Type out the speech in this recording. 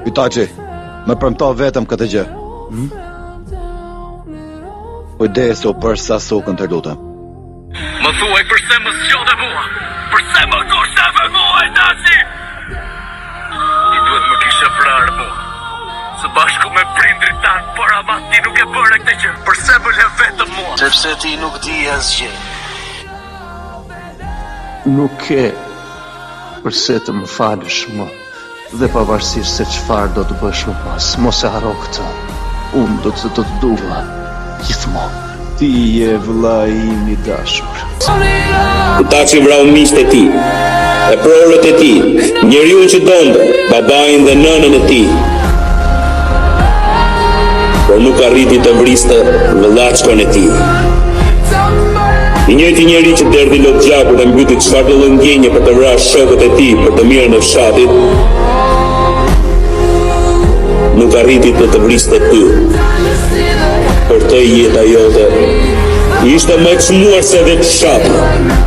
Itachi, më premto vetëm këtë gjë. Hmm? Kujdesu për Sasukën të lutem. Më thuaj përse më zgjodhe mua? Përse më kurseve mua, Itachi? Ti duhet më kishe vrarë mua. Së bashku me prindrit tanë, por ama ti nuk e bëre këtë gjë. Përse më le vetëm mua? Sepse ti nuk di asgjë. Nuk ke përse të më falësh më dhe pavarësisht se çfarë do të bësh më pas, mos e harro këtë. Unë do të të dua gjithmonë. Ti je vëllai im i dashur. Itachi vrau miqtë e tij, eprorët e tij, njeriun që donte, babain dhe nënën e tij. Por nuk arriti të vriste vëllaçkon e tij. I njëjti njeri që derdhi lot gjaku dhe mbyti çfarëdo lloj ndjenje për të vrarë shokët e tij për të mirën e fshatit, nuk arriti të të vriste ty. Për të jeta jote ishte më e çmuar se vetë fshati.